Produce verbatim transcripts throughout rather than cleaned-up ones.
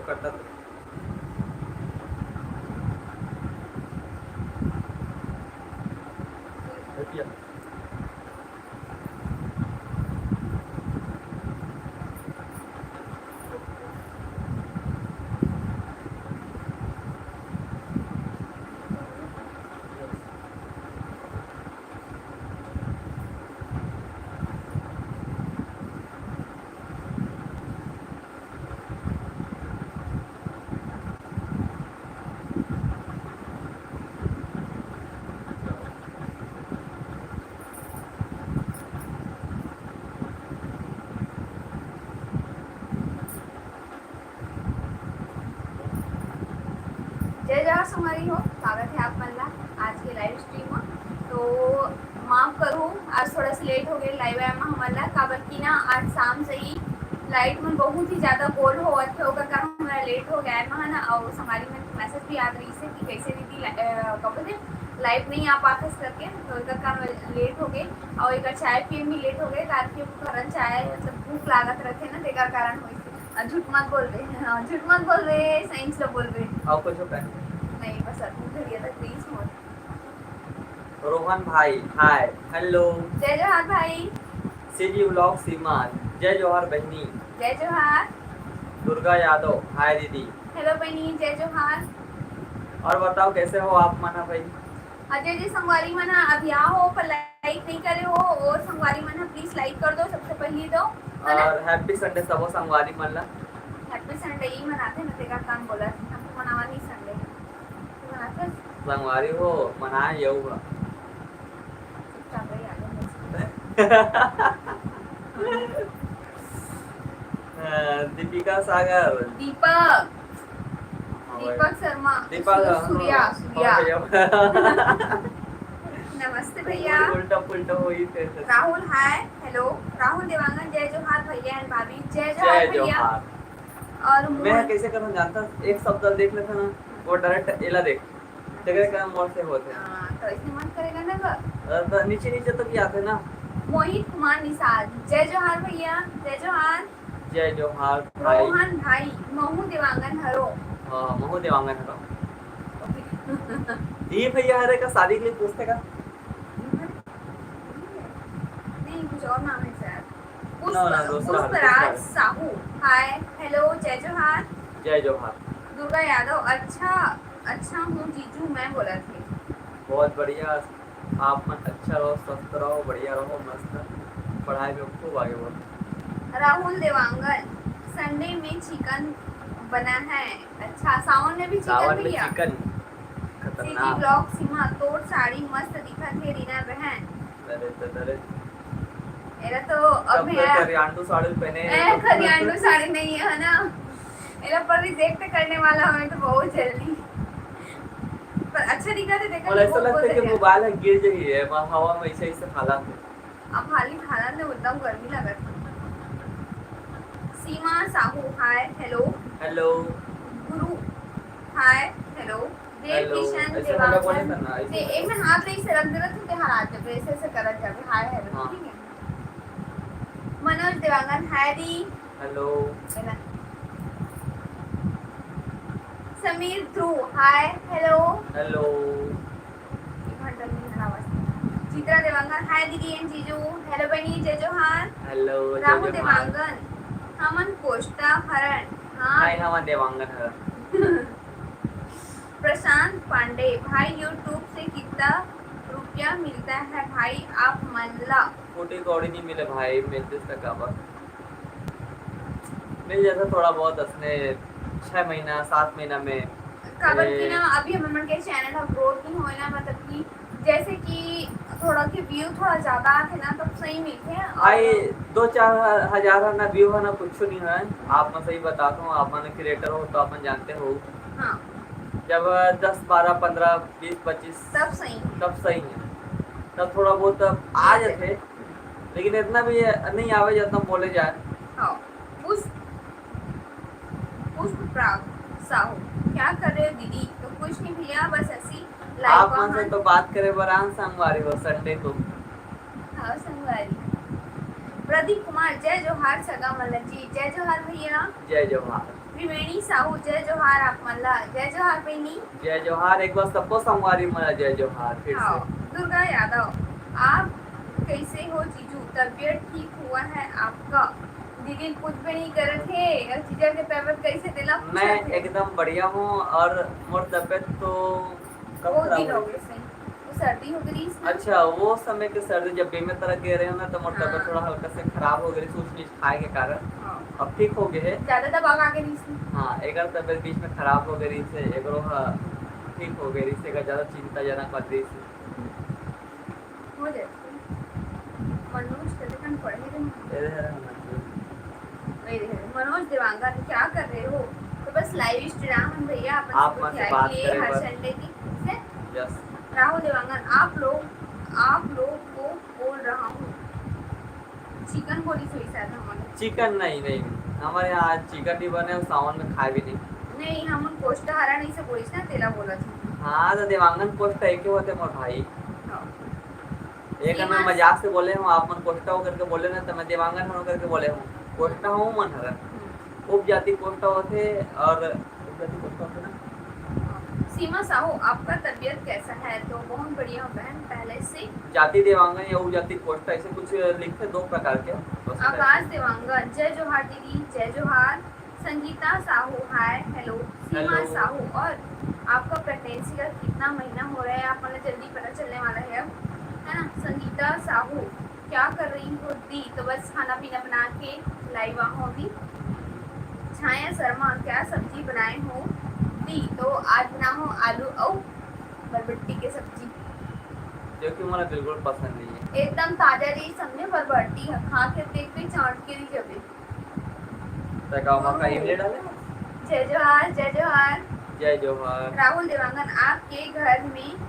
करता तो। जय जोहार संगवारी हो, स्वागत है आप मन ला आज के लाइव स्ट्रीम में। तो माफ करू, आज थोड़ा सा लेट हो गए लाइव आए में हमन ला, काबर कि ना आज शाम से ही लाइट मन बहुत ही ज्यादा गोल होवत है, ओकर कारण हमारा लेट हो गया है ना। और संगवारी मन के मैसेज भी आत रही से कि कैसे दीदी ला-, अ, का बोलथे, लाइव नहीं आ पाथस करके, तो एकर कारण लेट हो गए। और एकर चाय पिए में भी लेट हो गए, कारण कि ओकर चाय मतलब भूख लागत रहथे ना, तेकर कारण होइस। आ, झूठ मत बोलबे। हाँ, झूठ मत बोलबे, सही से बोलबे। अउ कुछ होता है? नहीं, बस अभी घड़िया तक बीस मोर। रोहन भाई, हाय, हेलो। जय जोहार भाई। सीजी व्लॉग सीमा, जय जोहार बहिनी। जय जोहार। दुर्गा यादव, हाय दीदी। हेलो बहिनी, जय जोहार। और बताओ, कैसे हो आप मन ह भाई? अजय जी, संगवारी मन ह अभी आ हो, पर लाइक नहीं करे हो, और संगवारी मन ह प्लीज लाइक कर दो सबसे पहली तो, है ना? और हैप्पी संडे सबो संगवारी मन ला। हैप्पी संडे ही मनाथे ना, तेका काम बोला, हम तो मनावा नहीं संडे। तू मनाथे? संगवारी हो, मनाए येहू ह। चुपचाप रही, आगे मत बोल। अ, दीपिका सागर। दीपक। हाँ भाई। दीपक शर्मा। दीपक, सू-, सूर्या, हाँ, सूर्या। हाँ भैया। नमस्ते भैया। उल्टा पुल्टा होई थे। राहुल, हाय, हेलो। राहुल देवांगन, जय जोहार भैया and भाभी। जय जोहार जय भैया। जोहार। और मैं मोहन कैसे करना जानता, एक शब्द देख लेता ना, वो डायरेक्ट एला देख। तेरे काम और से होते हैं। हाँ, तो ऐसे मत करेगा ना बा। अ, तो नीचे नीचे तो भी आते ना। मोहित कुमार निषाद, जय जोहार भैया, जय जोहार। जय जोहार भाई। रोहन भाई, महू देवांगन हरो। हाँ, महू देवांगन हरो। ये भैया हरे का शादी के लिए पूछते का? नहीं, कुछ और नाम है शायद। पुष्प-, ना, ना, दूसरा, पुष्पराज दूसरा। साहू, हाय, हेलो, जय जोहार। जय जोहार। दुर्गा यादव, अच्छा, अच्छा हूँ जीजू, मैं बोला थे। बहुत बढ़िया, आप मन अच्छा रहो, स्वस्थ रहो, बढ़िया रहो, मस्त पढ़ाई में खूब आगे बढ़ो। राहुल देवांगन, संडे में चिकन बना है। अच्छा, सावन में भी चिकन सावन में भैया? चिकन। सीजी खतरनाक। ब्लॉग सीमा, तोर साड़ी मस्त दिखत हे रीना बहन। अरे तो, अरे। एला तो अब तब मैं तो करियांडू साड़ी पहने ए, हैं, तो करियांडू साड़ी नहीं है ना? एला पर रिजेक्ट करने वाला हमें तो बहुत जल्दी। पर अच्छा दिखा थे, देखा और तो ऐसा बहुत लगता है कि जल्दी। मोबाइल है गिर जाइए, वहाँ हवा में ऐसे, ऐसे हालात है। अब हाली हालात में एकदम गर्मी लगत है। सीमा साहू, हाय, हेलो। हेलो। गुरु, हाय, हेलो। देव हेलो। किशन ऐसे देवांगन। करना, ऐसे ते करना। एक में हाथ ले से रख देना, तो हाथ जब ऐसे, ऐसे करत जाबे, हाय, हेलो, हाँ। ठीक है? मनोज देवांगन, हाय दी। हेलो। है ना? समीर ध्रुव, हाय, हेलो। हेलो। एक घंटा में आवाज। चित्रा देवांगन, हाय दीदी and जीजू। हेलो बहनी, जय जोहार। हेलो, जय राहुल जोहार। देवांगन, हमन कोष्टा हरन। हाँ। हाय, हमन देवांगन हरन। प्रशांत पांडे, भाई YouTube से कितना रुपया मिलता है भाई आप मन ला? कोटी कौड़ी नहीं मिले भाई, मिलते तक अब मिल जाता थोड़ा बहुत असने छह महीना, सात महीना में। काबर कि ए, ना अभी हमन मन के चैनल ह ग्रोथ नहीं होए ना, मतलब कि जैसे कि थोड़ा के व्यू थोड़ा ज्यादा आथे ना, तब सही मिलथे। और आई दो चार ह-, हजार ह ना व्यू ह ना कुछ नहीं है। आप मैं सही बताता हूँ, आप मन क्रिएटर हो तो आप मन जानते हो। हाँ। जब दस, बारह, पन्द्रह, बीस, पच्चीस तब सही है। तब सही है, तब थोड़ा बहुत तब आ जैसे जाथे, लेकिन इतना भी नहीं आवे जितना बोले जाए। हाँ, पुष्प, पुष्प प्राग साहू, क्या कर रहे हो दीदी? तो कुछ नहीं भैया, बस ऐसी लाइव आप मन से तो बात करे बर आन संगवारी हो संडे को। हाँ, संगवारी। प्रदीप कुमार, जय जोहार सगा मन ला जी। जय जोहार भैया। जय जोहार। त्रिवेणी साहू, जय जोहार आप मन ला। जय जोहार बहिनी। जय जोहार। एक बार सबको संगवारी मन ला जय जोहार फिर हाँ, से। दुर्गा यादव, आप कैसे हो जीजू? तबीयत ठीक हुआ है आपका? दीदी कुछ भी नहीं करत हे। और जीजा के तबीयत कैसे तेला मैं पूछत हे? एकदम बढ़िया हूँ। और मोर तबीयत तो कब बहुत खराब दिन हो हुई? गए से। वो सर्दी हो गई रहीस ना? अच्छा, वो समय के सर्दी जब बीमे तरह गए रहे हो ना, तो मोर तबीयत हाँ। थोड़ा हल्का से खराब हो गई रही, ऊंच नीच खाए के कारण। हाँ। अब ठीक हो गए है। ज्यादा दबाव आ गए रहीस ना? हाँ, एकर तबीयत बीच में खराब हो गई रही से, एकरो हा ठीक हो गई रही से, एकर ज्यादा चिंताजनक बात रही से। हो जाए। मनोज कते कन पढ़े थे? ए, ए, मनोज देवांगन, क्या कर रहे हो? तो बस लाइव स्ट्रीम हम भैया अपन आप से मन से बतियाए बात के लिए करे हर बर। संडे की से। यस। राहुल देवांगन, आप लोग, आप लोग को बोल रहा हूँ। चिकन बोली सोई शायद हमारे। चिकन नहीं, नहीं, हमारे यहाँ आज चिकन नहीं बने और सावन में खाए भी नहीं। नहीं, हम कोष्टा हरा नहीं से बोलिस ना, तेला बोला था। हाँ, तो देवांगन कोष्टा एक ही होते मोर भाई। हाँ। एक सीमा मैं मजाक से बोले हूँ, आप मन कोष्टा हो करके बोले ना, तो मैं देवांगन हूँ करके बोले हूँ। कोष्टा हूँ मन हरन। हम्म। उपजाति कोष्टा होते और उपजाति कोष्टा होते ना। सीमा साहू, आपका तबीयत कैसा है? तो बहुत बढ़िया हूँ बहन, पहले से। जाति देवांगन या उपजाति कोष्टा, ऐसे कुछ लिखते दो प्रकार के। बस आकाश देवांगन, जय जोहार दीदी। जय जोहार। संगीता साहू, हाय, हेलो। सीमा हेलो। साहू, और आपका प्रेगनेंसी का कितना महीना हो रहा है? आप मतलब जल्दी पता चलने वाला है अब, है ना? संगीता साहू, क्या कर रही हो दी? तो बस खाना पीना बना के लाई हुआ हूँ अभी। छाया शर्मा, क्या सब्जी बनाए हो दी? तो आज बनाए हो आलू और बरबट्टी के सब्जी। जो कि मोला बिल्कुल पसंद नहीं है। एकदम ताजा रही, सबने बरबट्टी है, खा के पेट पे चाट के रही जबे। तका मका इमली डाले। जय जोहार, जय जोहार। जय जोहार। राहुल देवांगन, आपके घर में,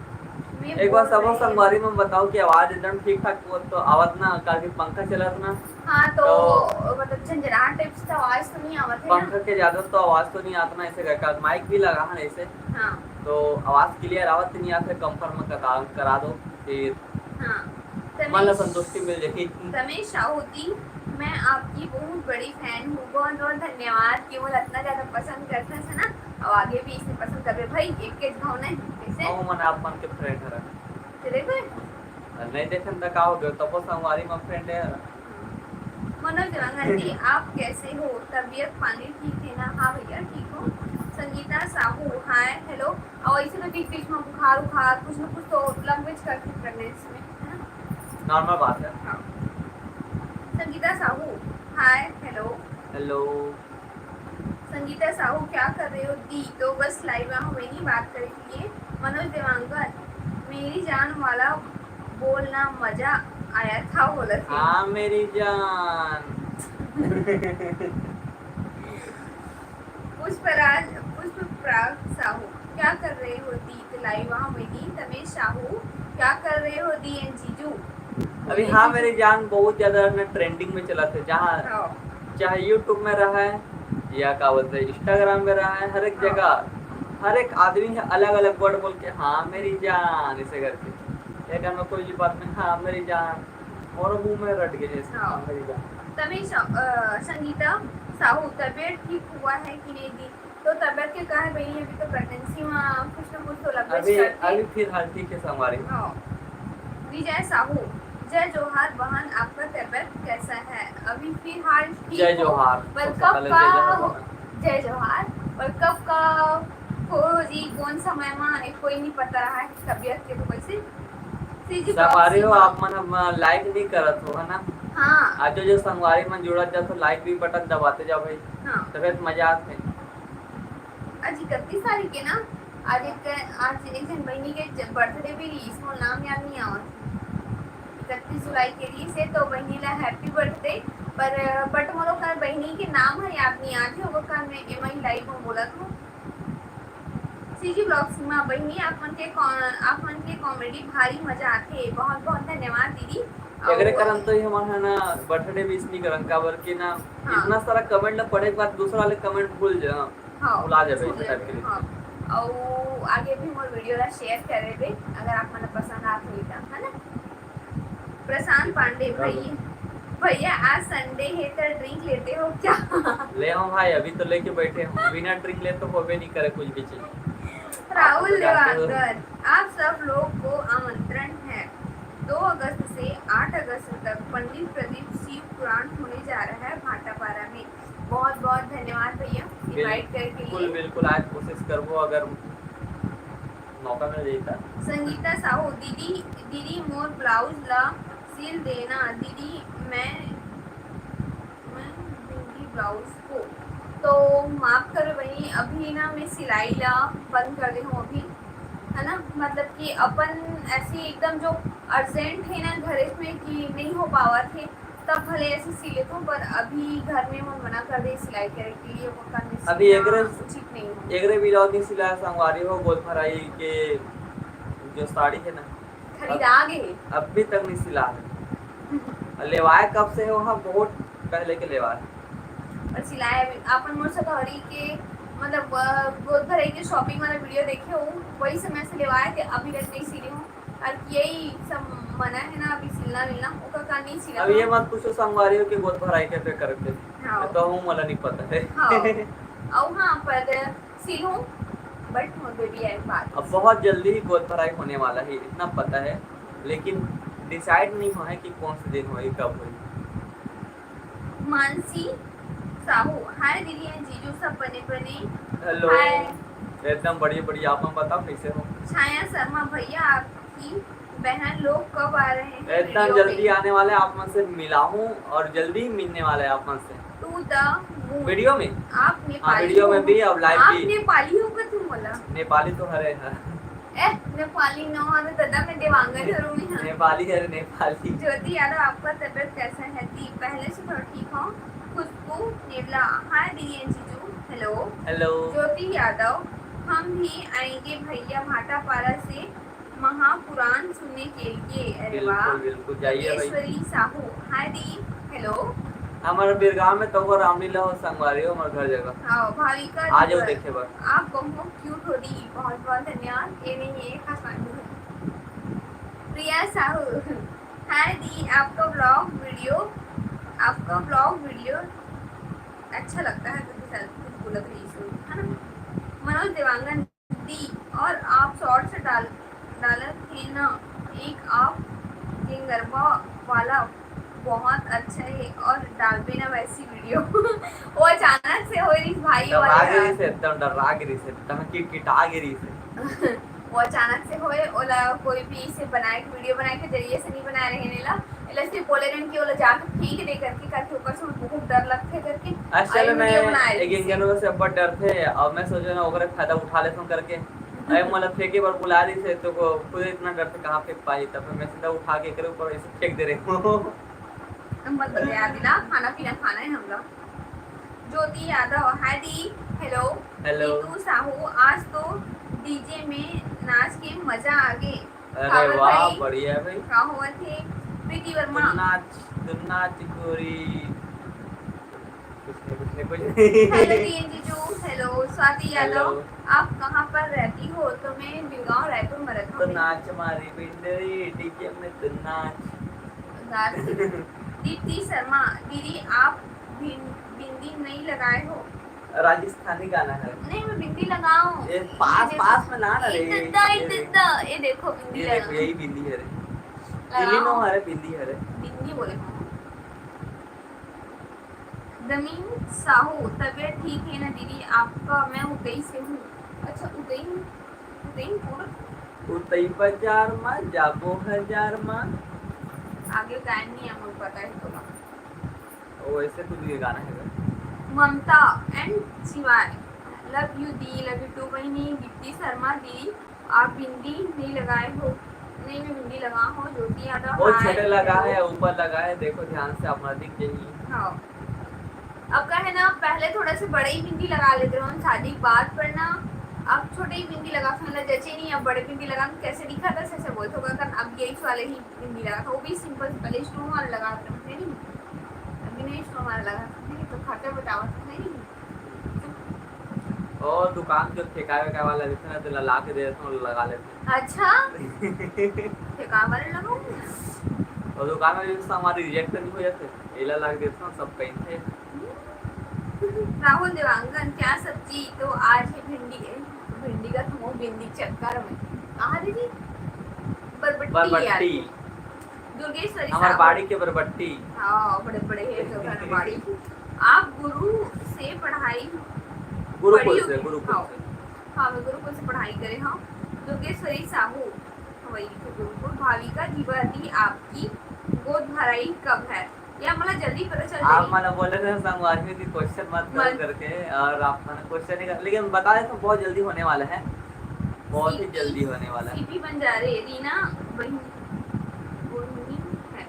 में एक बार बोल सबो रहे हैं। संगवारी मन बताओ कि आवाज एकदम ठीक ठाक हो तो आवत ना, काबर कि पंखा चलत ना। हाँ, तो तो मतलब झंझनाट टाइप से आवाज तो नहीं आवत है ना? पंखा के ज्यादा तो आवाज तो नहीं आता ना, ऐसे करके माइक भी लगा है ऐसे, हाँ, तो आवाज क्लियर आवत नहीं आते, कंफर्म करा, करा दो फिर हाँ। मन ला तमेश, संतुष्टि मिल जाएगी। तमेश साहू दी, मैं आपकी बहुत बड़ी फैन हूँ। बहुत बहुत धन्यवाद कि मोला इतना ज्यादा पसंद करते हैं ना, और आगे भी इसे पसंद करबे भाई। एक के भावना है कैसे? हम मन आप मन के फ्रेंड हरन। चले गए। नहीं देखन त का हो गयो, तबो संगवारी में फ्रेंड है। मनोज देवांगन जी, आप कैसे हो? तबीयत पानी ठीक है ना? हाँ भैया, ठीक हो। संगीता साहू, हाय, हेलो। और इसे तो बीच बीच में बुखार उखार कुछ ना कुछ तो लैंग्वेज करके प्रेगनेंसी में, है ना? नॉर्मल बात है। हाँ। संगीता साहू, हाय, हेलो। हेलो। संगीता साहू, क्या कर रहे हो दी? तो बस लाइव में हमें नहीं बात करी थी ये। मनोज देवांगन, मेरी जान वाला बोलना मजा आया था बोला थी। हाँ मेरी जान। पुष्पराज, पुष्पराज साहू, क्या कर रहे हो दी? तो लाइव वहाँ में दी। तमेश साहू, क्या कर रहे हो दी एंड जीजू? अभी हाँ मेरी जान बहुत ज्यादा ना ट्रेंडिंग में चला थे, जहाँ हाँ। चाहे यूट्यूब में रहा है या का बोलते हैं इंस्टाग्राम में रहा है, हर एक हाँ। जगह हर एक आदमी है अलग अलग वर्ड बोल के हाँ मेरी जान ऐसे करके। एक में कोई भी बात में हाँ मेरी जान, और मुंह में रट गए जैसे हाँ हाँ। मेरी जान। तमेश, अ, संगीता साहू, तबीयत ठीक हुआ है कि नहीं दी? तो तबीयत के का है बहनी, अभी तो प्रेगनेंसी में कुछ ना कुछ तो लंबे अभी चलते। अभी फिलहाल ठीक है संगवारी। हाँ। विजय साहू, जय जोहार बहन, आपका तबीयत कैसा है? अभी फिलहाल ठीक जय हो, जोहार। पर सबसे कब पहले का जय जोहार हो? बहन। जय जोहार। पर कब का हो जी, कौन समय में, कोई नहीं पता रहा है तबीयत के तो कैसे। सीजी संगवारी हो, ब्लॉग आप मन अब लाइक नहीं करत हो, है ना? हाँ। आज जो संगवारी मन जुड़त जात हो, लाइक भी बटन दबाते जाओ भाई, हाँ। तबीयत मजा आते। आज इकतीस तारीख है ना, आज एक, आज एक जन बहनी के बर्थडे भी रही, इसको नाम याद नहीं आवत। इकतीस जुलाई के रही से तो बहनी ला हैप्पी बर्थडे। पर बट मोरो कर बहनी के नाम है याद नहीं आते, वो कर मैं एमआई लाइव में बोला था। सीजी ब्लॉग्स में बहनी आप मन के कॉ-, आप मन के कॉमेडी भारी मजा आते। बहुत बहुत धन्यवाद दीदी। एकरे और कारण तो ये मन है ना बर्थडे विश नहीं करन, काबर कि ना हाँ। इतना सारा कमेंट ला पढ़े के बाद दूसरा वाले कमेंट भूल जा। हाँ, भुला जाबे भूल इस टाइप के लिए। हाँ। और आगे भी मोर वीडियो ला शेयर करे बे, अगर आप मन पसंद आत होई त, है ना? प्रशांत पांडे भाई, भैया, आज संडे है तो ड्रिंक लेते हो क्या? ले हूँ भाई, अभी तो लेके बैठे हूँ, बिना ड्रिंक ले तो होबे नहीं करे कुछ भी चीज। राहुल आप तो जानते हो। देवांगन, आप सब लोग को आमंत्रण है। दो अगस्त से आठ अगस्त तक पंडित प्रदीप शिव पुराण होने जा रहा है भाटापारा में। बहुत बहुत धन्यवाद भैया, इनवाइट करके बिल्कुल लिए। बिल्कुल, आज कोशिश करबो अगर मौका मिल जाता। संगीता साहू, दीदी, दीदी मोर ब्लाउज ला सिल देना दीदी, मैं मैं दूंगी ब्लाउज को। तो माफ करो बहनी, अभी ना मैं सिलाई ला बंद कर दे हूँ अभी, है ना। मतलब कि अपन ऐसे एकदम जो अर्जेंट है ना घर में कि नहीं हो पावत है, तब भले ऐसे सी लेते हूँ, पर अभी घर में मन मना कर दे सिलाई करे के लिए। वो करने से अभी ना एकरे उचित नहीं हो। एकरे ब्लाउज नहीं सिलाया संगवारी हो, गोद भराई के जो साड़ी है ना, खरीदा गे। अभी तक नहीं सिला है। लेवाए कब से हो? हाँ, बहुत पहले के लेवाए। और सिलाए भी अपन मोर सतौरी के, मतलब अ, गोद भराई के शॉपिंग वाला वीडियो देखे हो, वही समय से लेवाए थे, अभी तक नहीं सिले हूँ। और यही सब मना है ना अभी सिलना मिलना, ओकर का नहीं सिला अब ये हूँ। मत पूछो संगवारी हो कि गोद भराई कैसे करते, हाँ। तो हूँ मला नहीं पता है। हाँ। और हाँ, पर सिलूं, बट मोर बेबी आए बाद। अब बहुत जल्दी ही गोद भराई होने वाला है, इतना पता है, लेकिन डिसाइड नहीं हुआ है कि कौन से दिन होए, कब होए। मानसी साहू, हाय दीदी एंड जीजू, सब बने बने। हेलो। हाय। एकदम बढ़िया बढ़िया, आप हम बताओ कैसे हो? छाया शर्मा, भैया आपकी बहन लोग कब आ रहे हैं एकदम वीडियो जल्दी में? आने वाले, आप मन से मिला हूँ और जल्दी ही मिलने वाले आप मन से। To the moon। वीडियो में? आप हाँ, नेपाली वीडियो हो? में भी और लाइव आप भी। नेपाली हो का तुम बोला? नेपाली तो हरे है। ए, नेपाली नो हरे दादा, मैं देवांगन हरो मैं हाँ। नेपाली हरे, नेपाली। ज्योति यादव, आपका तबीयत कैसा है दी? पहले से थोड़ा ठीक हो? खुशबू नेवला, हाय दीदी एंड जीजू, हेलो। हेलो। ज्योति यादव, हम भी आएंगे भैया भाटापारा से महापुराण सुनने के लिए। अरे वाह। बिल्कुल बिल्कुल, जाइए भाई। योगेश्वरी साहू, हाय दी, हेलो। हमारे बिरगांव में तो वो रामलीला हो संगवारी हो, हमारे घर जगह। हाँ, भाविका आ जाओ जी, देखे बर। आप बहुत क्यूट हो दी, बहुत बहुत धन्यवाद। ये नहीं, ये खास बात है। प्रिया साहू, हाय दी, आपका ब्लॉग वीडियो, आपका ब्लॉग वीडियो अच्छा लगता है, तो कुछ कुछ बोलत रही सो, है ना। मनोज देवांगन दी, और आप शॉर्ट्स डाल डालत है ना, एक आप गेंगरबा वाला बहुत अच्छा है, और डालबे ना वैसी वीडियो। वो अचानक से हो रही भाई, वो डरा अच्छा। गिरी से, एकदम डरा गिरी से, एकदम किटकिटा गिरी से। वो अचानक से होए, ओला कोई भी इसे बनाए के, वीडियो बनाए के जरिए से नहीं बनाए रहे नेला। एला सिर्फ बोले रहन कि ओला जाके फेंक दे करके, करके ओकर से बहुत डर लगथे करके। एक्चुअली आई मैं वीडियो बनाए एक रहिस। इंगन से अब्बड़ डरथे और मैं सोचे ना ओकरे फायदा उठा लेथन करके। अरे मोला फेंके बर बुला रही से तो को खुद इतना डरथे, कहाँ फेंक पाई, तब मैं सीधा उठा के एकरे ऊपर ऐसे फेंक दे रहे हूँ। हम बस बता दिला, खाना पीना खाना है हम लोग। ज्योति यादव, हाय दी, हेलो। हेलो। नीतू साहू, आज तो डीजे में नाच के मजा आ गए। अरे कावल वाह, भाई, बढ़िया है भाई। का होवत है? प्रीति वर्मा। तुम नाच, तुम नाच गोरी। कुछ नहीं, कुछ नहीं, कुछ नहीं। हेलो डी एन जीजू, हेलो। स्वाति यादव, हेलो। आप कहाँ पर रहती हो? तो मैं बिरगांव रायपुर में रहता तो हूँ। नाच मारी बिंदरी, डीजे में तो नाच। नाच। दीप्ति शर्मा, दीदी आप बिन-, बिंदी नहीं लगाए हो? राजस्थानी गाना है। नहीं, मैं बिंदी लगाऊं। ये पास, ये देखो। पास में ला ना रे, ये ये दद्दा, ये देख। दद्दा, ये देखो बिंदी ये देखो, लगा। यही बिंदी है रे। लगाओ। दिल्ली नो हरे बिंदी है रे। बिंदी बोले हूँ। दमीन साहू, तबीयत ठीक है ना दीदी? आपका, मैं उदई से हूँ। अच्छा, उदई, उदयपुर। उतई बाजार मा जाबो हजार मा। आगे गायन नहीं है, मुझे पता है तो। वो ऐसे कुछ ये गाना है। Mamta and Shivay, love you दी, लव यू टू बहनी। दीप्ति शर्मा दी, आप बिंदी नहीं लगाए हो? नहीं, मैं बिंदी लगा हूँ। ज्योति यादव, वो हाय, छोटे लगा हेलो। है, ऊपर लगा है, देखो ध्यान से, अपना दिख जाएगी। हाँ। अब का है ना, पहले थोड़ा से बड़ा ही बिंदी लगा लेते रहो हम शादी के बाद, पर ना अब छोटे ही बिंदी लगा, मतलब जैसे नहीं, अब बड़े बिंदी लगा तो कैसे दिखा था, ऐसे बोलते होगा, कारण अब यही वाले ही बिंदी लगा था, वो भी सिंपल, पहले स्टोन वाला लगा था, है नहीं? अभी नहीं स्टोन वाला लगा था, नहीं तो खर्चा बचावा था, नहीं? और दुकान जो ठेका वेका वाला रहते ना, तो ला के दे देते हैं, लगा लेते हैं। अच्छा, ठेका वाले लगाओ। अउ दुकान में भी हमारे रिजेक्ट नहीं हो जाते, एला लाग देते हैं, सब कहीं थे। राहुल देवांगन, क्या सब्जी? तो आज है भिंडी, ए, भिंडी का थमो, भिंडी चक्कर में। कहाँ दीदी? बरबट्टी यार। बरबट्टी। दुर्गेश्वरी हमारे साहू। बाड़ी के बरबट्टी। हाँ, बड़े बड़े है जो घर बाड़ी। आप गुरु से पढ़ाई गुरुकुल पढ़ी से, होगी? गुरुकुल हाँ। से। हाँ, मैं गुरुकुल से पढ़ाई करे हूँ। दुर्गेश्वरी साहू, वही तो गुरुकुल। भाविका द्विवेदी, आपकी गोद भराई कब है? या मला जल्दी पता चल आप जाई। मला बोले थे संगवारी की क्वेश्चन मत करो मत। करके, और आप मैंने क्वेश्चन नहीं कर, लेकिन बता देता हूँ, बहुत जल्दी होने वाला है, बहुत ही सीपी, जल्दी होने वाला है। सीपी बंजारे, रीना बहिनी, बहिनी है।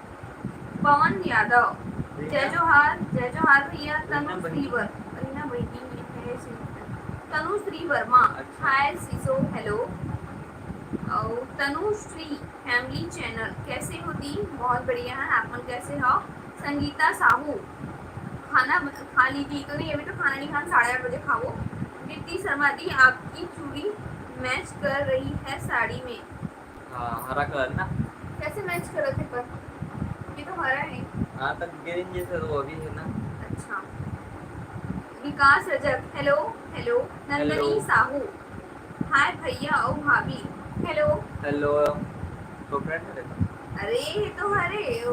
पवन यादव, रीना? जय जोहार, जय जोहार भैया। रीना तनु बहिनी। श्रीवर, रीना बहिनी है, तनु श्री वर्मा, अच्छा। हाय सीसो, हेलो। और तनु श्री फैमिली चैनल, कैसे हो दी? बहुत बढ़िया है, आप मन कैसे हो? संगीता साहू, खाना ब-, खा ली दी? तो नहीं, अभी तो खाना नहीं खाना, साढ़े आठ बजे खाओ। दीप्ति शर्मा दी, आपकी चूड़ी मैच कर रही है साड़ी में। हाँ, हरा कलर ना। कैसे मैच करत है पर? ये तो हरा है। हाँ, तक ग्रीन जैसे तो अभी है ना। अच्छा। Vikas Rajak, hello, hello. Nandani hello. Sahu, hi भैया और भाभी, हेलो। हेलो, तो फ्रेंड है तो। अरे, ये तो हरे, ओ,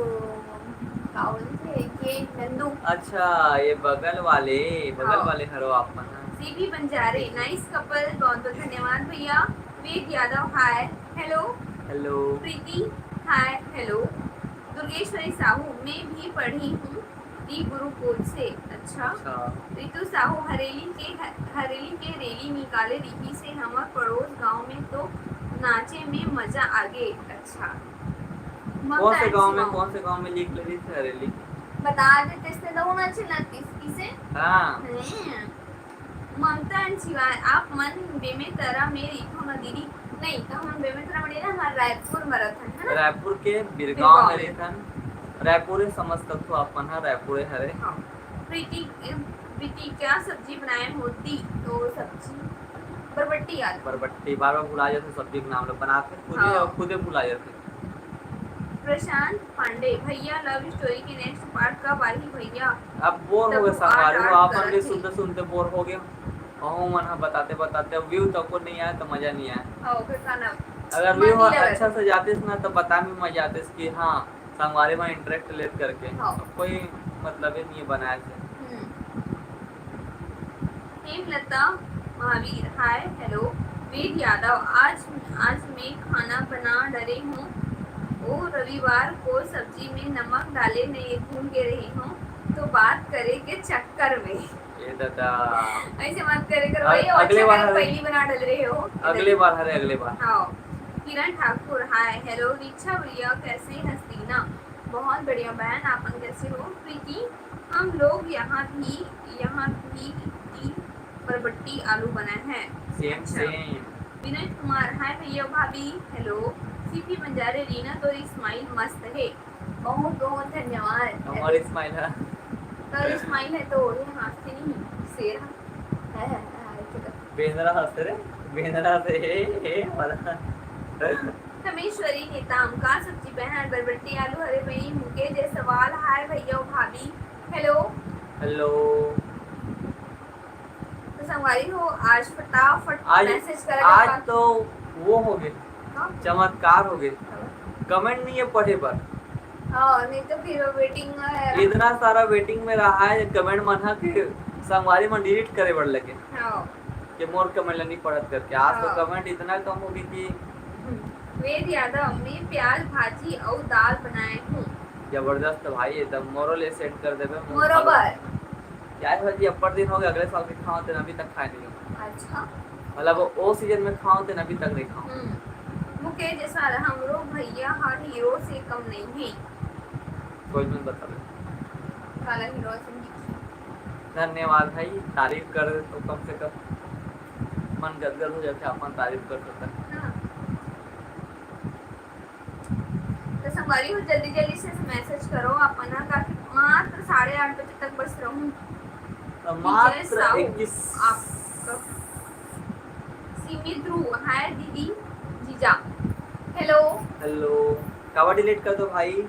का बोलते हैं, ये नंदू। अच्छा, ये बगल वाले, बगल हाँ। वाले हरो आप मन, हाँ। सीपी बंजारे, नाइस कपल, बहुत बहुत धन्यवाद भैया। वेद यादव, हाय, हेलो। हेलो। प्रीति, हाय, हेलो। दुर्गेश्वरी साहू, मैं भी पढ़ी हूँ दी गुरुकुल से। अच्छा। अच्छा। रितु साहू, हरेली के ह-, हरेली के रैली निकाले रिहिसे हमर पड़ोस गांव में, तो नाचे में मजा आगे। अच्छा। ममता कौन से and गांव में, शिवांग। कौन से गांव में लिख ले रही थी हरेली? बता देते इसने तो होना चाहिए ना किस, किसे? हाँ। हैं। ममता and शिवांग, आप मन बेमेतरा में रहिथो ना दीदी? नहीं, तो हम बेमेतरा में नहीं ना, हमारे रायपुर में रहते हैं, है ना? रायपुर के बिरगांव बिरगांव में में। रहथन। रायपुर समझ सकथो आप मन, हाँ, रायपुर हरे। हाँ। प्रीति, प्रीति, क्या सब्जी बनाए हो दी? तो सब्जी बरबट्टी आलू। बरबट्टी, बार बार भुला जाते सब्जी के नाम ला, बनाते खुदे हाँ। और खुदे भुला जाते। प्रशांत पांडे, भैया लव स्टोरी के नेक्स्ट पार्ट कब आही भैया? अब बोर हो गए तब संगवारी आठ हो, आठ आप मन भी करत ही। सुनते सुनते बोर हो गए। अहू मन ह बताते बताते व्यू तक को नहीं आया तो मजा नहीं आया। हाँ, ओकर का नाम? अगर व्यू मजा लगे। अच्छा से जाते ना तो बता भी मजा आते कि हाँ, संगवारी में इंटरेक्ट लेत करके। हाँ। कोई मतलब ही नहीं है बनाए से। हम्म। हेमलता महावीर, हाय, हेलो। वेद यादव, आज, आज मैं खाना बना डरे हूँ। ओ, रविवार को सब्जी में नमक डाले नहीं, भूल के रही हूँ, तो बात करे के चक्कर में। ये दादा। ऐसे मत करे कर अ-, भाई, वो अगले अच्छा बार करे, हरे। पहली बना डल रहे हो। अगले बार हरे, अगले बार। हाँ। किरण ठाकुर, हाय, हेलो। रिक्षा भैया, कैसे हसीना? बहुत बढ़िया बहन, आप मन कैसे हो? प्रीति, हम लोग यहाँ भी, यहाँ भी दी बरबट्टी आलू बना है। सेम, अच्छा। सेम। विनोद कुमार, हाय भैया भाभी, हेलो। सीपी बंजारे, रीना, तोर स्माइल मस्त है। बहुत बहुत धन्यवाद। हमारी स्माइल है। तोर स्माइल है तो ये हाँसते नहीं, शेर है। है, है, है, है, है। बेंदरा हंस रे, बेंदरा से, हे, हे, वाला। कमेश्वरी नेताम, का सब्जी बहन? बरबट्टी आलू हरे बनी। मुकेश जायसवाल, हाय भैया भाभी, हेलो। हेलो। तो संगवारी हो, आज फटाफट आज, मैसेज करें आज का। तो वो हो गए, हाँ। चमत्कार हो गए। कमेंट नहीं है पढ़े पर। हाँ, नहीं तो फिर वेटिंग में है। इतना सारा वेटिंग में रहा है कमेंट मन हा कि संगवारी मन डिलीट करे बर लगे हाँ। कि मोर कमेंट ला नहीं पढ़त करके। आज तो हाँ। कमेंट इतना कम हो गई कि हम्म। वेद यादव, मैं प्याज भाजी और दाल बनाए हूँ। जबरदस्त भाई, एकदम मोरो ले सेंड कर देबे। मोरो बर। प्याज भाजी अब्बड़ दिन हो गए, अगले साल के खाओ तेन अभी तक खाए नहीं हो। अच्छा। मतलब वो सीजन में खाओ तेन अभी तक नहीं खाओ। हम्म। मुकेश जायसवाल, हमरो भैया हर हीरो से कम नहीं है। कोई मत बता दे। काला हीरो से नहीं। धन्यवाद भाई, तारीफ कर दे तो कम से कम मन गदगद हो जाते, अपन तारीफ कर सकते हैं। हाँ। तो संगवारी हो, जल्दी जल्दी से मैसेज करो अपन ना, काफी मात्र साढ़े आठ बजे तक बस रहूं। तो मात्र विजय साहू, इक्कीस। आपका सीमित रू, हाय दीदी, जीजा, हेलो। हेलो, कावा डिलीट कर दो भाई।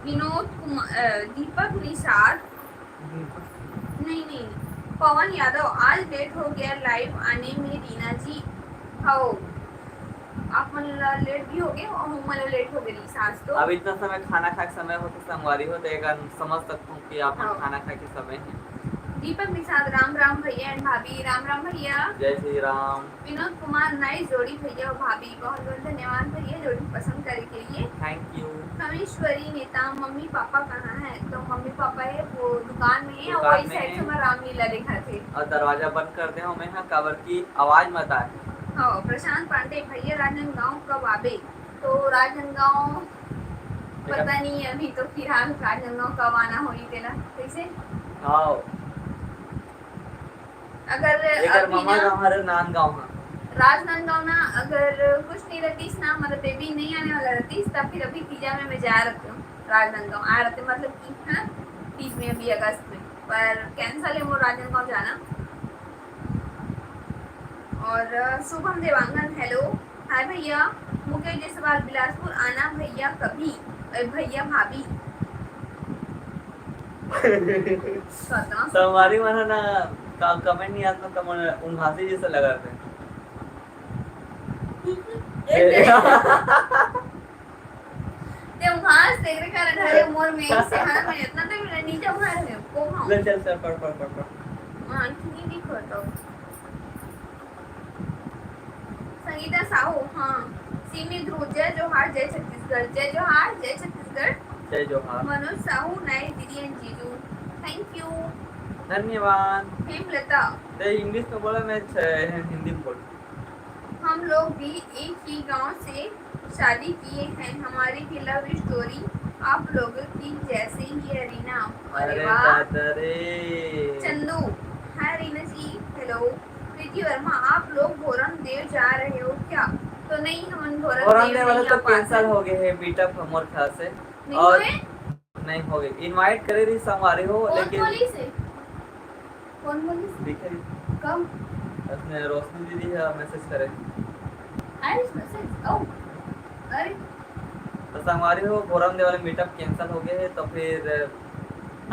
विनोद कुमार, अ, दीपक निषाद, नहीं, नहीं, पवन यादव, आज लेट हो गया लाइव आने में रीना जी। हव, आप मन ला लेट भी हो गए और हम मन ला लेट हो गए रहीस आज तो। अब इतना समय खाना खाए के समय होथे संगवारी हो, तो एक समझ सकता हूँ कि आप मन हाँ। खाना खाए के समय है। दीपक निषाद, राम राम भैया and भाभी। राम राम भैया। जय श्री राम। विनोद कुमार, नाइस जोड़ी भैया और भाभी, बहुत बहुत धन्यवाद भैया जोड़ी पसंद करे के लिए। Thank you. कमेश्वरी नेता, मम्मी पापा कहाँ है? तो मम्मी पापा है वो दुकान में है, दुकान वही में साइड है। से मैं रामलीला देखा थे। और दरवाजा बंद कर दे हमें, हाँ, काबर की आवाज मत आए। हाँ, प्रशांत पांडे, भैया राजनांदगांव कब आबे? तो राजनांदगांव पता नहीं, अभी तो फिलहाल राजनांदगांव कब आना होही तेला, कैसे? हाँ। अगर एकर अभी ममा ना गाँव हरे नांदगांव हा। राजनांदगांव ना, अगर कुछ नहीं रहतीस ना, मतलब बेबी नहीं आने वाला रहतीस, तब फिर अभी तीजा में मैं जाए रहती हूँ राजनांदगांव, आए रहते मतलब कि हाँ, तीज में अभी अगस्त में, पर कैंसिल है मोर राजनांदगांव जाना। और अ, शुभम देवांगन, हेलो, हाय भैया। मुकेश जायसवाल, बिलासपुर आना भैया कभी, अ, भैया भाभी। संगवारी मन ह ना, का कमेंट नहीं आता, तो मन उंघासी जैसा लगा थे। ए, ते उंघास तेरे कारण हरे मोर में से, हाँ, मैं इतना तो मेरा नीचे उंघास है, को हाँ। ले चल, चल, पढ़, पढ़, पढ़, पढ़। हाँ, ठीक है, ठीक हो तो। संगीता साहू, हाँ। सिमी ध्रुव, जय जोहार, जय छत्तीसगढ़, जय जोहार, जय छत्तीसगढ़। जय जोहार। मनोज साहू, नाइस दीदी and जीजू, thank you। धन्यवाद। हेमलता। ते इंग्लिश में बोला, मैं छ-, हिंदी में बोल। हम लोग भी एक ही गांव से शादी किए हैं, हमारी भी लव स्टोरी आप लोगों की जैसे ही है, रीना। अरे अरे वाह। दादा रे। चंदू, हाय रीना जी, हेलो। प्रीति वर्मा, आप लोग भोरम देव जा रहे हो क्या? तो नहीं, हमन भोरम भोरम देव देव वाला नहीं तो आ पात कैंसिल हन। हो गए है मीटअप, मोर ख्याल से। नहीं और हुए? नहीं हो गए, इनवाइट करे रही संगवारी हो, कौन लेकिन बोली से? कौन बोली से? दिखे रही। कब? उसने रोशनी दीदी है मैसेज करे। Irish message? ओ, अरे। तो संगवारी हो, भोरम देव वाला मीटअप कैंसिल हो गए है, तो फिर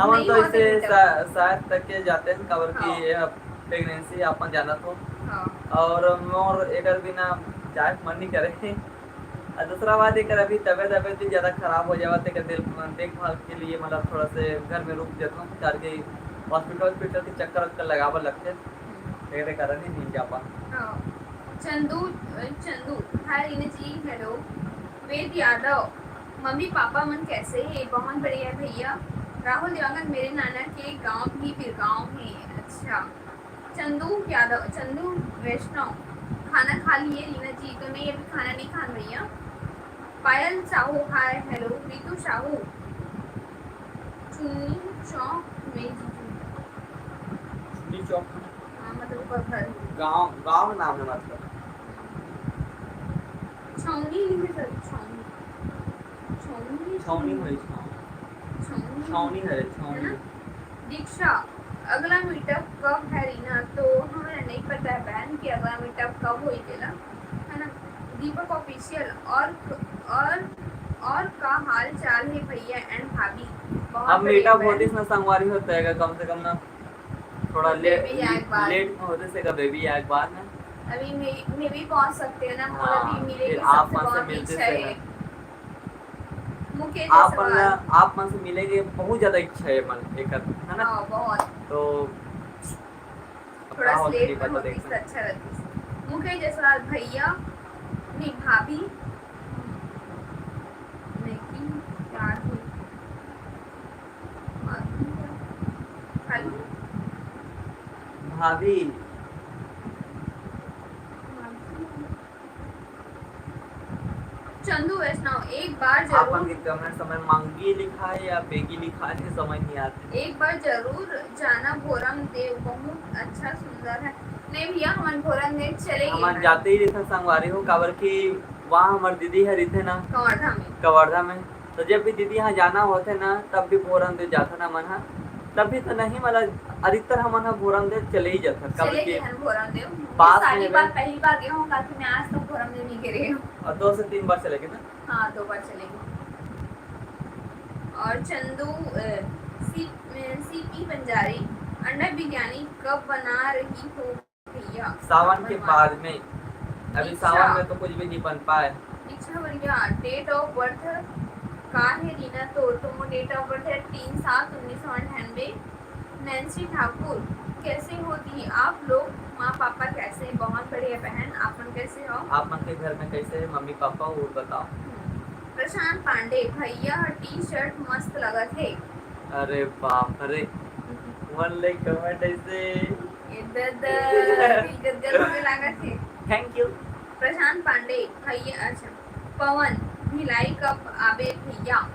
हमन नहीं तो होते इसे मीटअप। शा-, शायद तक के जाते हैं, काबर कि हाँ। ये प्रेगनेंसी अपन जानत हो। हाँ। और मोर एकर बिना जाए के मन नहीं करे। और दूसरा बात, एकर अभी तबीयत, तबीयत भी ज्यादा खराब हो जावत, एकर देख-, देखभाल के लिए मतलब थोड़ा से घर में रुक जाता हूँ, ताकि हॉस्पिटल, हॉस्पिटल के चक्कर, वक्कर लगावल लगते, हम्म। एकरे कारण ही नहीं जा पाता। हाँ। चंदू, चंदू, हाय रीना जी, हेलो। वेद यादव, मम्मी पापा मन कैसे है? बहुत बढ़िया भैया। राहुल देवांगन, मेरे नाना के गांव भी बिरगांव है। अच्छा। चंदू यादव, चंदू वैष्णव, खाना खा लिए रीना जी? तो नहीं, अभी खाना नहीं खान भैया। पायल साहू, हाय, हेलो। रितु साहू, चुन्नी चौक में जीजू। चुन्नी चौक? हाँ, मतलब ऊपर घर। गांव, गांव नाम है मतलब। छौनी नहीं है सर, छौनी। छौनी, छौनी होई, छौनी। छौनी। छौनी है, है छौनी। ना? दीक्षा, अगला मीटअप कब है रीना? तो हमरा नहीं पता है बहन कि अगला मीटअप कब होई तेला, है ना? दीपक ऑफिशियल, और, और, और का हाल चाल है भैया and भाभी? बहुत अब बढ़िया मीटअप बहन। होतीस ना संगवारी होता है, कम से कम ना थोड़ा और ले-, बेबी आए के बाद। लेट में होते से का बेबी आए के बाद ना। अभी मैं, मैं भी पहुंच सकते हैं ना, मोला हाँ, भी मिले फिर के आप सबसे मन से बहुत मिलते इच्छा से है। ना। मुकेश आप मन जायसवाल। ला, आप मन से मिले के बहुत ज्यादा इच्छा है मन एकर, है ना? हाँ, बहुत। तो अब थोड़ा का होता लेट नहीं में पता होती देखना। तो अच्छा रहती। मुकेश जायसवाल भैया, नहीं भाभी, नहीं की याद हुई। हेलो? भाभी। चंदू वैष्णव, एक बार आप जरूर मन के कमेंट समय मांगी लिखा है या बेगी लिखा है, समझ नहीं आते। एक बार जरूर जाना भोरम देव, बहुत अच्छा सुंदर है। नहीं भैया, हमन भोरम देव चले गए हमन हैं। जाते ही रहिथन संगवारी हो, काबर कि वहाँ हमर दीदी ह रहिथे ना, कवर्धा में। कवर्धा में। तो जब भी दीदी यहाँ जाना होथे ना, तब भी भोरम देव जाथन हमन ह। तब भी तो नहीं, मतलब, अधिकतर हमन ह भोरम देव चले ही जाथन, काबर चले कि गए हन भोरम देव। मैं पास में सारी हवे। बार, पहली बार गए हूँ, काकि मैं आज तक भोरम देव नहीं गए रहे हूँ। और दो से तीन बार चले गए ना? हाँ, दो बार चले गए। और चंदू, अ, सी, अ, सीपी बंजारी, अंडा बिरयानी कब बना रही हो भैया? सावन के बाद में, अभी सावन में तो कुछ भी नहीं बन पाए। दीक्षा भैया, date of birth का है रीना? तो, तो मोर date of birth है तीन सात उन्नीस सौ अंठानबे। नैन्सी ठाकुर, कैसे हो दी आप लोग? माँ पापा कैसे हैं? बहुत बढ़िया बहन, आप मन कैसे हो? आप मन के घर में कैसे है मम्मी पापा, वो बताओ। प्रशांत पांडे, भैया टी शर्ट मस्त लगत हे। अरे बाप रे, मन ले comment ऐसे। ए ददा, दिल गदगद होने लागत हे। Thank you। प्रशांत पांडे, भैया, अच्छा, पवन, भिलाई कब आबे भैया?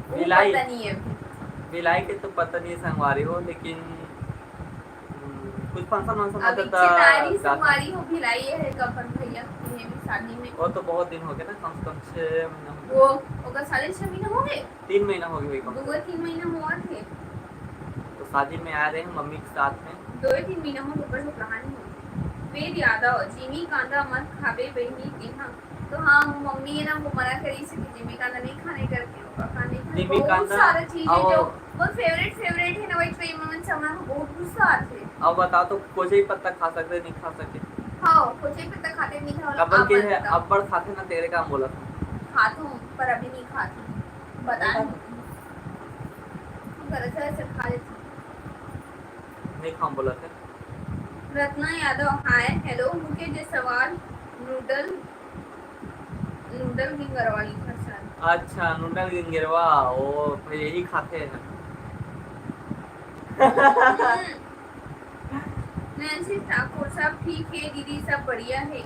वो भिलाई? पता नहीं है अभी। भिलाई के तो पता नहीं है संगवारी हो, लेकिन हम्म, कुछ function वंक्शन होता अभी था, चितारी जाता। संगवारी हो, भिलाई है कब भैया? ये भी शादी में। वो तो बहुत दिन हो गए ना, कम से कम छह महीना हो गए। वो ओकर शादी छह महीना हो गए? तीन महीना हो गए कम से दो तीन महीना हुआ थे। कम। तो शादी में आ रहे हैं मम्मी के साथ में। दो तीन महीना हो गए, पर वो कहानी हो। वेद यादव, जिमी कांदा मत खाबे बहनी तेहा। तो हाँ, वो मम्मी है ना, वो मना करी से कि जिमी कांदा नहीं खाने करके, वो खाने जिमी बहुत कांदा, सारा चीज है और जो वो favorite, favorite है ना, वही पे मन सामान बहुत गुस्सा आते। अब बताओ तो कोचई पत्ता खा सकते, नहीं खा सकते? हाँ, कोचई पत्ता खाते नहीं खाओ, अपन आप के मत है, बताओ। अब बड़ खाते ना तेरे काम बोला था। खात हूँ, पर अभी नहीं खात हूँ, बता नहीं रही हूँ। पर ऐसे ऐसे खा लेती हूँ। नहीं खाम बोला था। Ratna Yadav, hi, hello, Mukesh Jaiswal, noodle, noodle गिंगरवा लिखा शायद। अच्छा, नूडल गिंगरवा, वो यही खाते हैं। नैन्सी ठाकुर, सब ठीक है दीदी, सब बढ़िया है।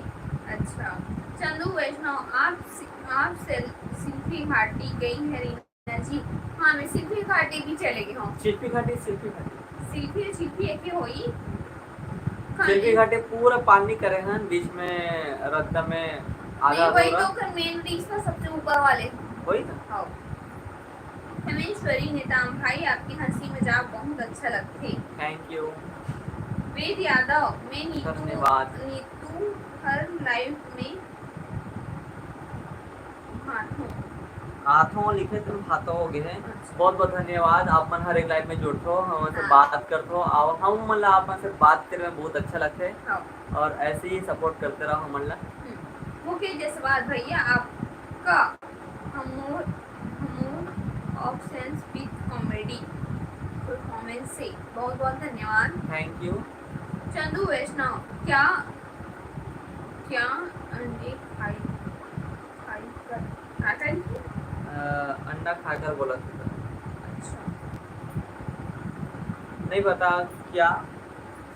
अच्छा, चंदू वैष्णव, आप सि-, आप सेल-, सिल्फी घाटी गई है रीना जी? हाँ, मैं सिल्फी घाटी भी चले गई हूँ। सिल्फी घाटी, सिल्फी घाटी। सिल्फी, सिल्फी एक ही होई। सिल्फी घाटी पूरा पानी करे हैं, बीच में रद्दा में आधा नहीं, वही अधूरा। तो ओकर main reels था, सबसे ऊपर वाले। वही ना? हाँ। हेमेश्वरी नेताम, भाई, आपकी हंसी मजाक बहुत अच्छा लगते। Thank you। वेद यादव, मैं नीतू, धन्यवाद। नीतू हर live में हाथों। हाथों लिखे तो हाथों हो गए हैं। अच्छा। बहुत बहुत धन्यवाद, आप मन हर एक live में जुड़त हो, हमन से हाँ। बात करत हो, और हम मन ला आप मन से बात करे में बहुत अच्छा लगते। हाँ। और ऐसे ही support करते रहो हमन ला। हम्म। मुकेश जायसवाल भैया, आपका हमूर, हमूर of sense with comedy performance से बहुत बहुत धन्यवाद। Thank you। चंदू वैष्णव, क्या, क्या अंडे खाई, खाई कर, क्या करी? अ, अंडा खाकर बोला था। अच्छा। नहीं पता क्या।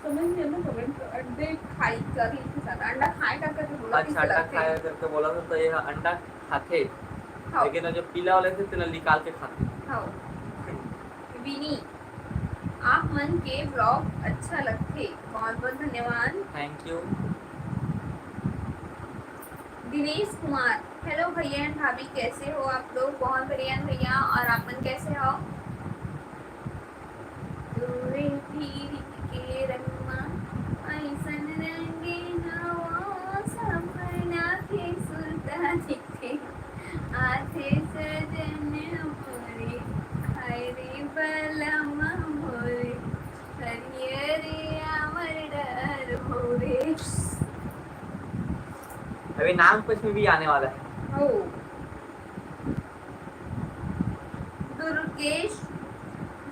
समझ नहीं आया ना, comment तो अंडे खाई कर लिखे साथ, अंडा खाए कर करके बोला अच्छा, किसे अंडा लगते हैं? खाया करके बोला था, तो ये अंडा खाते, हाँ। लेकिन जो पीला वाला थे, तेला निकाल के खाते। हाँ। विनी, आप मन के vlog अच्छा लगथे, बहुत बहुत धन्यवाद। Thank you। Dinesh Kumar, hello भैया and भाभी, कैसे हो आप लोग? बहुत बढ़िया भैया, और आप मन कैसे हो? तोरे पीरित के रंगमा, ऐसन रंगे नवा सपना के सुरता दिखे। आथे सजन मोरे, हाय रे बलमा मोरे, हरियरे आमर डर होरे। अभी नाम कुछ में भी आने वाला है। हो। दुर्गेश,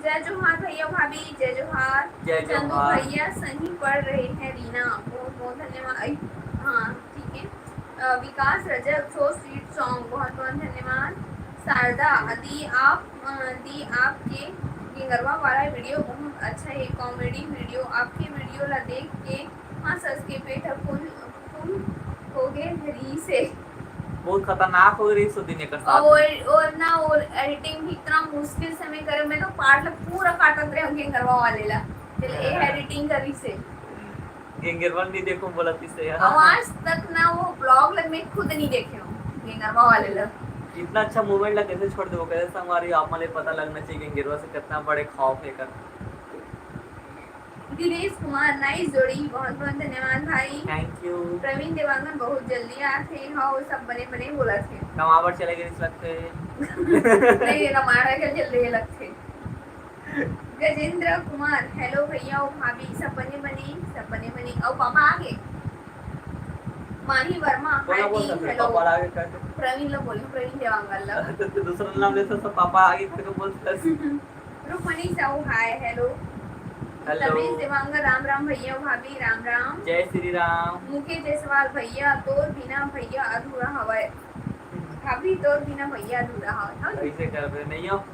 जय जोहार भैया भाभी, जय जोहार। जय चंदू जोहार। भैया सही पढ़ रहे हैं रीना, बहुत बहुत धन्यवाद। आई, हाँ, ठीक है। अ, विकास रजक, so sweet song, बहुत बहुत धन्यवाद। शारदा, दी आप, अ, दी आपके गिंगरवा वाला video बहुत अच्छा है, comedy video, आपके video ला देख के हंस हंस के पेट ह फुल फुल हो गए रही से। बहुत खतरनाक हो गई रही उस दिन एकर साथ। और, और ना, और editing भी इतना मुश्किल से मैं करे, मैं तो part ला पूरा काटत रहे हूँ गिंगरवा वाले ला। चल, ए editing करी से। गिंगरवा नहीं देखो बोला किसे यार। आवाज तक ना वो vlog लग में खुद नहीं देखे हूँ गिंगरवा वाले ला। इतना अच्छा moment ला कैसे छोड़ देबो? कैसे संगवारी, आप मन ला पता लगना चाहिए गिंगरवा से कितना बड़े खौफ है कर। दिनेश कुमार, नाइस जोड़ी, बहुत बहुत धन्यवाद भाई। Thank you. प्रवीण देवांगन बहुत जल्दी आथे, हाँ वो सब बने बने बोलत हे। कमाबर चले गए लगथे। नहीं, कमाड़ा के चल रहे लगथे। गजेंद्र कुमार, हेलो भैया और भाभी, सब बने बने, सब बने बने। और पापा आ गए। माही वर्मा, तो ना हाय बोल टीम, सकते हेलो। पापा आगे करके। प्रवीण ला बोलियो, प्रवीण देवांगन ला। तो तू दूसरा नाम लेता तो पापा आगे करके बोलता। रुक्मणी साहू, हाय, हेलो। हेलो। तमेश देवांगन, राम राम भैया भाभी, राम राम। जय श्री राम। मुकेश जायसवाल, भैया तोर बिना भैया अधूरा हवय। भाभी तोर बिना भैया अधूरा हवय। हाँ? कैसे कर रहे नहीं हो?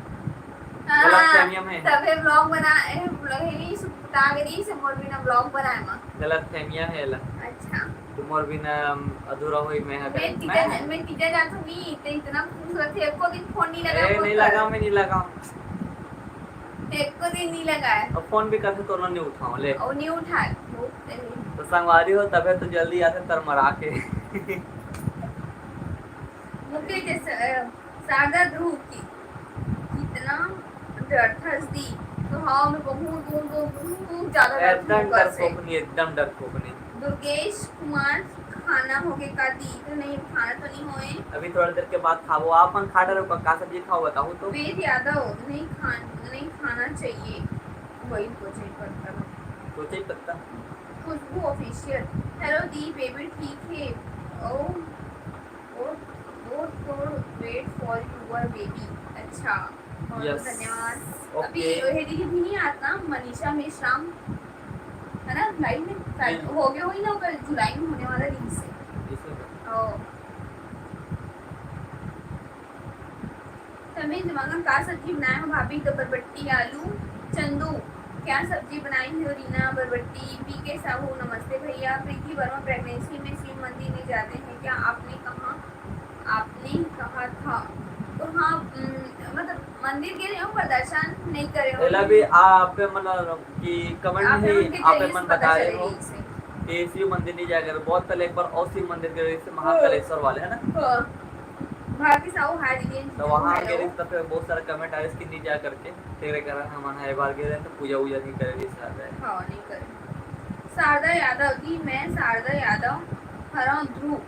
हाँ, गलत फहमिया में। तबे ब्लॉग बना, ए, ब्लॉग ही नहीं, सुता के नहीं से मोर बिना ब्लॉग बनाए मा। गलत फहमिया है ला। अच्छा। तो मोर बिना अधूरा हुई मैं हा मैं करें। तीजा, मैं तीजा जाथो नहीं, ते इतना खुश होथे, एको दिन फोन नहीं लगा ए, वो नहीं कर। लगा, मैं नहीं लगा। ते एको दिन नहीं लगाए। अब फोन भी करते तो नहीं उठाओ ले। और नहीं उठाए। वो तेरे तो संगवारी हो तबे तो जल्दी आते तरमरा के। मुकेश जैसे, अ, शारदा ध्रुव की कितना डरथस दी। तो हाँ, मैं बहुत, बहुत, बहुत, बहुत ज्यादा डरथस एकदम ओकर से। डरपोकनी, एकदम डरपोकनी। दुर्गेश कुमार, खाना होगे का दी? तो नहीं, खाना तो नहीं होए। अभी थोड़ा देर के बाद खाबो। आप मन खा डरो का सब्जी खाओ बताओ तो। वेद यादव, नहीं खान-, नहीं खाना चाहिए। वही सोचे पड़ता। सोचे ही पत्ता। खुशबू ऑफिशियल, हेलो दी, बेबी ठीक है? ओ, ओ, ओ, तो wait for your baby। अच्छा, बहुत Yes। धन्यवाद। OK। अभी ये दीदी भी नहीं आता, मनीषा मेश्राम, है ना, लाइव में? कल जी। हो गया, वही ना, कल जुलाई में होने वाला दिन से। इसे ओ। तमेश देवांगन, का सब्जी बनाए हो भाभी? तो बरबट्टी आलू। चंदू, क्या सब्जी बनाई हो रीना? बरबट्टी। पीके साहू, नमस्ते भैया। प्रीति वर्मा, प्रेगनेंसी में शिव मंदिर नहीं जाते हैं क्या? आपने कहा, आपने कहा था। तो हाँ, उम, मतलब मंदिर गए हो पर दर्शन नहीं करे हो। एला भी आप मन कि कमेंट आप में मन ही के आप जरिए से मन पता बता रहे चले हो रही से। कि शिव मंदिर नहीं जाया करो। बहुत पहले एक बार और शिव मंदिर गए थे महाकालेश्वर वाले, है ना? हाँ। भारती साहू, हाय दीदी। तो वहाँ हेलो। गए तो फिर बहुत सारा कमेंट आए कि नहीं जा करके। तेरे कारण हम एक बार गए तो पूजा वूजा नहीं करे, नहीं साथ है। हाँ, नहीं करे। शारदा यादव जी, मैं शारदा यादव हरौं ध्रुव।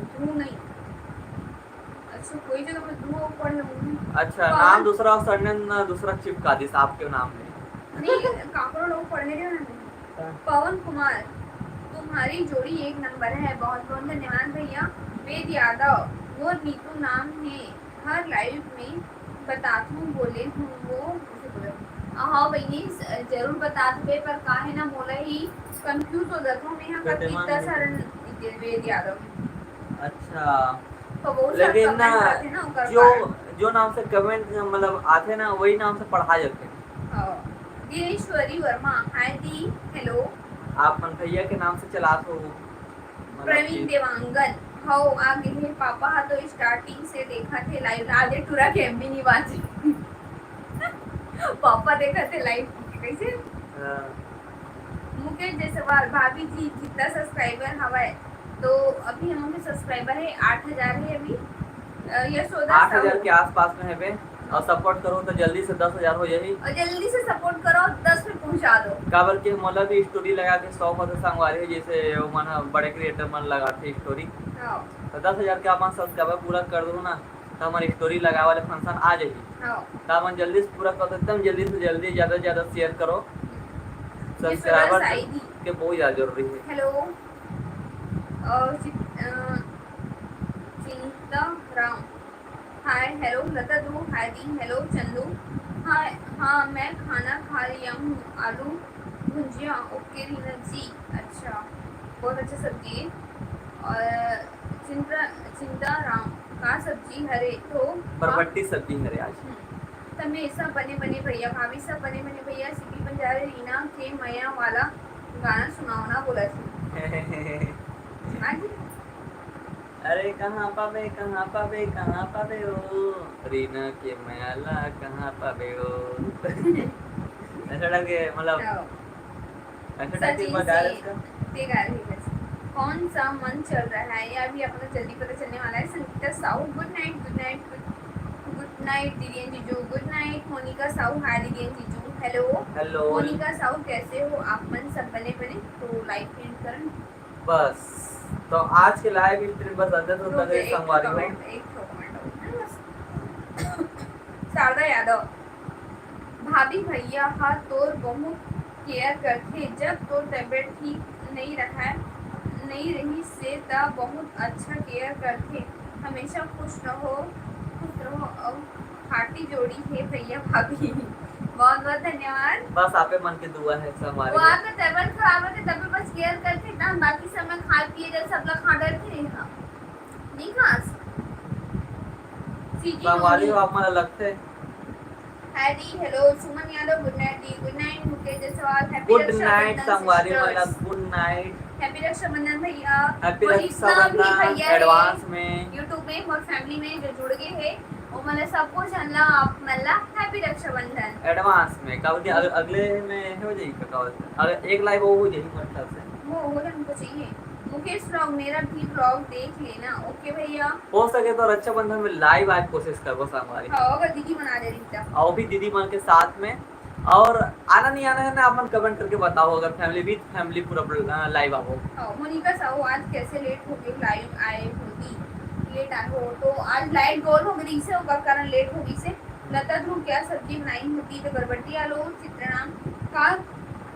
ध्रुव नहीं। अच्छा, कोई जगह पे ध्रुव पढ़े होंगे। अच्छा, कौन? नाम दूसरा और सरनेम दूसरा चिपका दिस आपके नाम में। नहीं, काकरो लोग पढ़ने के ना। पवन कुमार, तुम्हारी जोड़ी एक नंबर है, बहुत बहुत धन्यवाद भैया। वेद यादव, वो नीतू नाम है, हर लाइव में बताथूं बोले हूं वो, ऐसे बोले। हाँ बहिनी, जरूर बताथबे, पर का है ना, मोला ही कंफ्यूज हो जाता हूँ मैं यहाँ का गद्दीमान कितना नहीं। सारा वेद यादव। अच्छा। तो वो सब लेकिन ना, कमेंट आते ना, ओकर जो कारण। जो नाम से कमेंट मतलब आते ना, वही नाम से पढ़ा जाते हैं। हाँ। दिनेश्वरी वर्मा, हाय दी, हेलो। आप मन भैया के नाम से चलात हो, मतलब प्रवीण कि देवांगन, हौ आ गे हे। पापा हा तो स्टार्टिंग से देखत हे लाइव, आगे टूरा के एमबी निवासी। पापा देखत हे लाइव कैसे? हाँ। मुकेश जायसवाल, भाभी जी कितना सब्सक्राइबर हवय? तो अभी हम लोग के सब्सक्राइबर है आठ हजार है अभी। अ, यशोदा आठ हजार साहू। के आसपास में हेबे और सपोर्ट करो तो जल्दी से दस हजार हो जाही। और जल्दी से सपोर्ट करो, दस में पहुंचा दो। काबर के मोला भी स्टोरी लगा के शौक होता संगवारी हो, जैसे वो मन ह बड़े क्रिएटर मन लगाथे स्टोरी। हाँ। तो दस हजार के अपन सब्सक्राइबर पूरा कर दो ना, तो हमारी स्टोरी लगावे वाले फंक्शन आ जाही। हाँ। तो अपन जल्दी से पूरा कर दो, एकदम जल्दी से जल्दी, ज्यादा से ज्यादा शेयर करो। ये सब्सक्राइबर साइदी। के बहुत ज्यादा जरूरी है। हेलो। अ, चित-, अ, चिंता राम। हाय, हेलो, लता दू, हाय दी, हेलो, चंदू। हाय, हाँ, मैं खाना खा लिया हूँ, आलू भुंजिया, ओके रीना जी। अच्छा, बहुत अच्छा सब्जी है। और चिंता, चिंता राम, का सब्जी हरे तो? बरबट्टी सब्जी हरे आज। हम्म। तमे सब बने बने भैया, भाभी सब बने बने भैया, सीपी बंजारे रीना के मया वाला गाना सुनाओ ना, बोला थी। हाँ जी। अरे कहाँ पाबे, कहाँ पाबे, कहाँ पाबे ओ, रीना के मया ला कहाँ पाबे ओ। ऐसा लगे, मतलब, हाँ। ऐसा टाइप की सचिन बात आ रही सिंह, इसका। ते गा रही है। कौन सा मंच चल रहा है, ये अभी अपना जल्दी पता चलने वाला है। संगीता साहू, गुड नाइट, गुड नाइट, गुड नाइट दीदी एंड जीजू, गुड नाइट मोनिका साहू, हाय दीदी एंड जीजू, हेलो। हेलो। मोनिका साहू, कैसे हो आप मन? सब बने बने तो लाइव एंड करन। बस, तो आज के लाइव स्ट्रीम बस अंत होत हे संगवारी हो। एक ठो कमेंट और ना बस। शारदा यादव, भाभी भैया हा तोर बहुत केयर करथे, जब तोर तबीयत ठीक नहीं रहा, नहीं रही से त बहुत अच्छा केयर करथे। हमेशा खुश रहो, खुश रहो और खाटी जोड़ी हे भैया भाभी। बहुत बहुत धन्यवाद। बस आपे मन के दुआ हे संगवारी वो हो। आपके तबीयत खराब होथे तभी बस केयर करथे ना, बाकी समय खाए पिए जैसे सब लोग खा डरथे नहीं खा। संगवारी हो आप मन लगथे। हाय दी, हेलो सुमन यादव, गुड नाइट दी, गुड नाइट मुकेश जायसवाल, हैप्पी गुड नाइट संगवारी वाला, गुड नाइट। हैप्पी रक्षाबंधन भैया। हैप्पी रक्षाबंधन एडवांस में। YouTube में और फैमिली में जो जुड़ गए हैं वो मतलब सबको जानला आप मल्ला हैप्पी रक्षाबंधन एडवांस में। का बोलते अगले में हो जाएगी का बोलते अगर एक लाइव वो हो जाएगी मतलब से। वो हो जाने को चाहिए। मुकेश ब्लॉग मेरा भी ब्लॉग देख लेना। ओके भैया। हो सके तो रक्षाबंधन में लाइव आज कोशिश करबो संगवारी। हाँ अगर दीदी बना दे रही था। और भी दीदी मन के साथ में और आना नहीं आना है ना, आप मन कमेंट करके बताओ। अगर फैमिली विद फैमिली पूरा लाइव आओ। हाँ, मोनिका साहू आज कैसे लेट हो गई लाइव आए होती। लेट आए हो तो आज लाइट गोल हो गई से ओकर कारण लेट हो गई से। लता ध्रुव क्या सब्जी बनाई होती तो बरबट्टी आलू चित्रणा का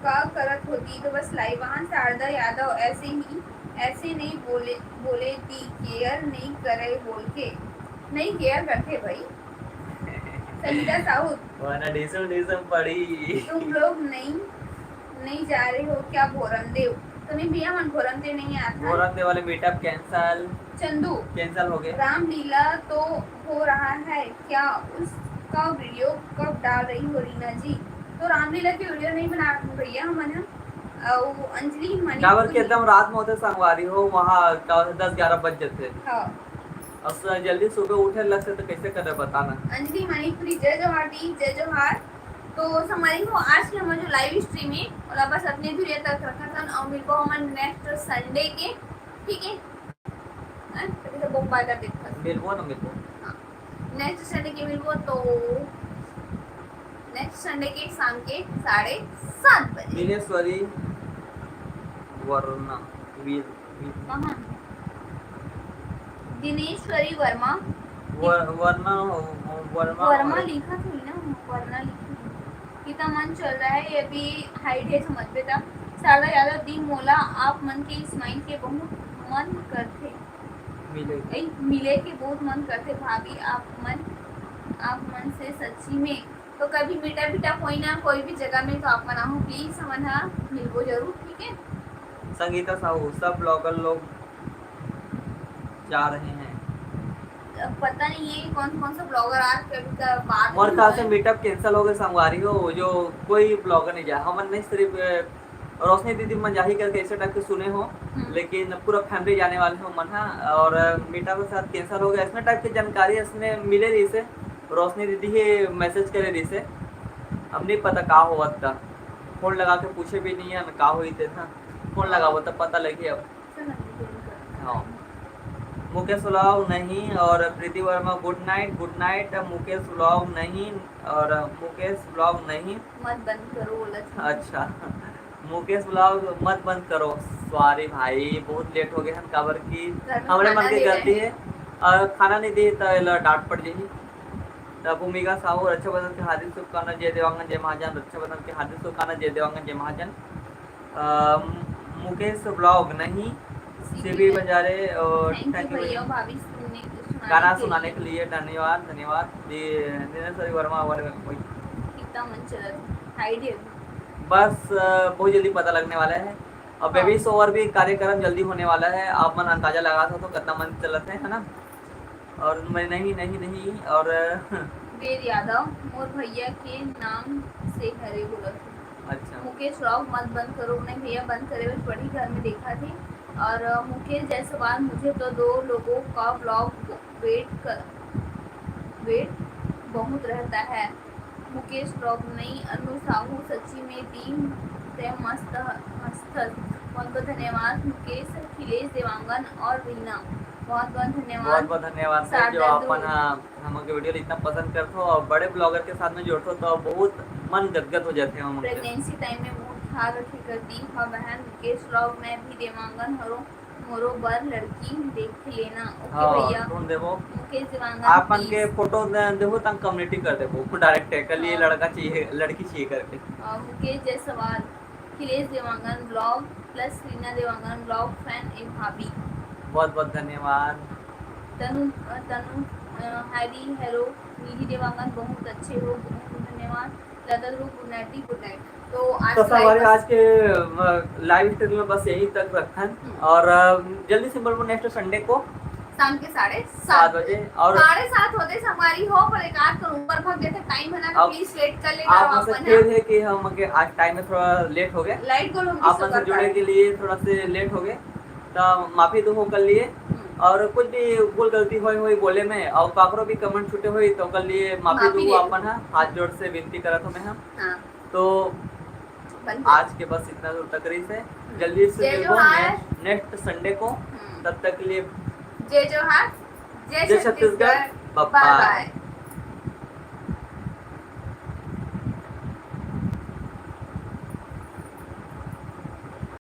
का करत होती तो बस लाइव आन। शारदा यादव ऐसे ही ऐसे नहीं बोले बोले दी केयर नहीं करे बोल के नहीं केयर करते भाई। संगीता साहू वरना डिसम डिसम पड़ी। तुम लोग नहीं नहीं जा रहे हो क्या भोरमदेव? तो नहीं भैया मन भोरमदेव नहीं आता। भोरमदेव वाले मीटअप कैंसिल। चंदू कैंसिल हो गए। रामलीला तो हो रहा है क्या? उसका वीडियो कब डाल रही हो रीना जी? तो रामलीला की वीडियो नहीं बना भैया हमन ह। अउ अंजलि मणिपुरी काबर के एकदम रात में होते संगवारी हो वहाँ का दस ग्यारह बज जाते। हाँ। अब स- जल्दी सुबह उठे लगते तो कैसे करे बताना। अंजलि मणिपुरी जय जोहार दी, जय जोहार। तो संगवारी हो आज के हमर जो लाइव स्ट्रीम है ओला बस अपने धुरिया तक रखत हन और मिलबो हमन नेक्स्ट संडे के, ठीक है? हैं? तभी तो बोम्बाई का देखत हन। मिलबो ना मिलबो। नेक्स्ट संडे के मिलबो तो नेक्स्ट संडे के शाम के साढ़े सात बजे। दिनेश्वरी वर्मा वीर वीर- कहाँ? दिनेश्वरी वर्मा। वर- वर्मा वर्मा वर्मा लिखा थोड़ी ना, वर्मा लिखा थोड़ी। कितना मन चल रहा है ये भी हाइड है समझ पे था। शारदा यादव दी मोला आप मन के स्माइल के बहुत मन करथे। मिले। ए, मिले के बहुत मन करथे भाभी आप मन, आप मन से सच्ची में। तो कभी मीटअप वीटअप होई ना कोई भी जगह में तो आप मन आहू प्लीज हमन हा मिलबो जरूर, ठीक है? संगीता साहू सब ब्लॉगर लोग जा रहे हैं। अब पता नहीं है कौन कौन सा ब्लॉगर आज कभी का बात मोर नहीं ख्याल हुआ से है। मीटअप कैंसिल हो गए संगवारी हो, वो जो कोई ब्लॉगर नहीं जाए, हमन नहीं सिर्फ अ, रोशनी दीदी मन जाही करके ऐसे टाइप के सुने हो, हम्म। लेकिन पूरा फैमिली जाने वाले हो मन हा। और अ, मीटअप के साथ कैंसिल हो गया, ऐसे टाइप की जानकारी इसने मिले रही से रोशनी दीदी ही मैसेज करे रही से। अब नहीं पता का होवत का, फोन लगा के पूछे भी नहीं है ना का हुई थे ना, फोन लगाबो तब पता लगी अब। हाँ। मुकेश व्लॉग नहीं और प्रीति वर्मा गुड नाइट, गुड नाइट मुकेश व्लॉग नहीं और मुकेश व्लॉग नहीं। मत बंद करो बोला था। अच्छा मुकेश व्लॉग मत बंद करो। सॉरी भाई बहुत लेट हो गए हम काबर की घर में हमरे खाना मन के दे गलती रहे है और खाना नहीं दे तो एला डांट पड़ जाही। तब भूमिका साहू रक्षाबंधन के हार्दिक शुभकामना जय देवांगन जय महाजन रक्षाबंधन के हार्दिक शुभकामना जय देवांगन जय महाजन। अ, मुकेश व्लॉग नहीं सीबी बंजारे और थैंक थैंक यू यू भैया भाभी सुनने सुनाने गाना के सुनाने लिए। के लिए धन्यवाद धन्यवाद। दि- दिनेश्वरी वर्मा और कोई कितना मन चला था हाइड है। बस अ, बहुत जल्दी पता लगने वाला है। और हाँ। बेबी शॉवर भी कार्यक्रम जल्दी होने वाला है, आप मन अंदाजा लगा सकते हो कितना मन चलत है, है ना? और मैं नहीं नहीं नहीं और अ, वेद यादव मोर भैया के नाम से हरे बोलत हूँ। अच्छा मुकेश व्लॉग मत बंद करो। नहीं भैया बंद करे बस पढ़ी घर में देखा थे। और अ, मुकेश जायसवाल मुझे तो दो लोगों का व्लॉग वेट कर वेट बहुत रहता है। मुकेश व्लॉग नहीं अनु साहू सच्ची में दी ते मस्त हंसथस। बहुत बहुत धन्यवाद मुकेश अखिलेश देवांगन और रीना बहुत बहुत धन्यवाद। बहुत बहुत धन्यवाद भाई जो शारदा अपन अ, हमके वीडियो इतना पसंद करते हो और बड़े ब्लॉगर के साथ में जोड़ते हो तो बहुत मन गदगद हो जाथे हमन के। प्रेगनेंसी टाइम में मूड ख्याल रखे कर दी। हाँ बहन, मुकेश व्लॉग में भी देवांगन हरो, मोरो बर लड़की देख लेना। ओके हाँ, भैया। ढूंढ देबो। मुकेश देवांगन आपन के please। फोटो दे- देहू त हम कम्युनिटी कर देबो, डायरेक्ट है कल ये हाँ। लड़का चाहिए, लड़की चाहिए करके। अ, Mukesh Jaiswal, Akhilesh Dewangan vlog plus Reena Dewangan vlog fan ए भाभी। बहुत बहुत धन्यवाद। तनु अ, तनु अ, हाय दी हेलो निधि देवांगन, बहुत अच्छे हो, बहुत धन्यवाद। लता ध्रुव गुड नाइट दी, गुड नाइट। तो आज तो के live संगवारी, बस आज के लाइव स्ट्रीम में बस यहीं तक रखन हम्म। और अ, जल्दी से मिलबो नेक्स्ट संडे को शाम के साढ़े सात सात बजे। और साढ़े सात होते संगवारी हो, पर एक आध तो ऊपर भाग जाते, टाइम है ना, तो अब प्लीज वेट कर लेना आप आप मन से अपन खेद ना। है कि हम के आज टाइम में थोड़ा लेट हो गए। लाइट गोल हम आप किसको मन से करता जुड़े है? के लिए थोड़ा से लेट हो गए, तो माफी दो ओकर लिए। हम्म। और कुछ भी भूल गलती होई होई बोले में, और काकरो भी कमेंट छूटे होई तो ओकर लिए माफी माफी दो दे अपन ह। हाथ जोड़ से विनती करत हूँ मैं हम। हाँ। तो बन आज के बस इतना दूर तक रही से। जल्दी से जय मिलबो जोहार। नेक्स्ट नेक्स्ट संडे को। हम्म। तब तक के लिए जय जोहार, जय जय छत्तीसगढ़। छत्तीसगढ़। बाय बाय। बाय।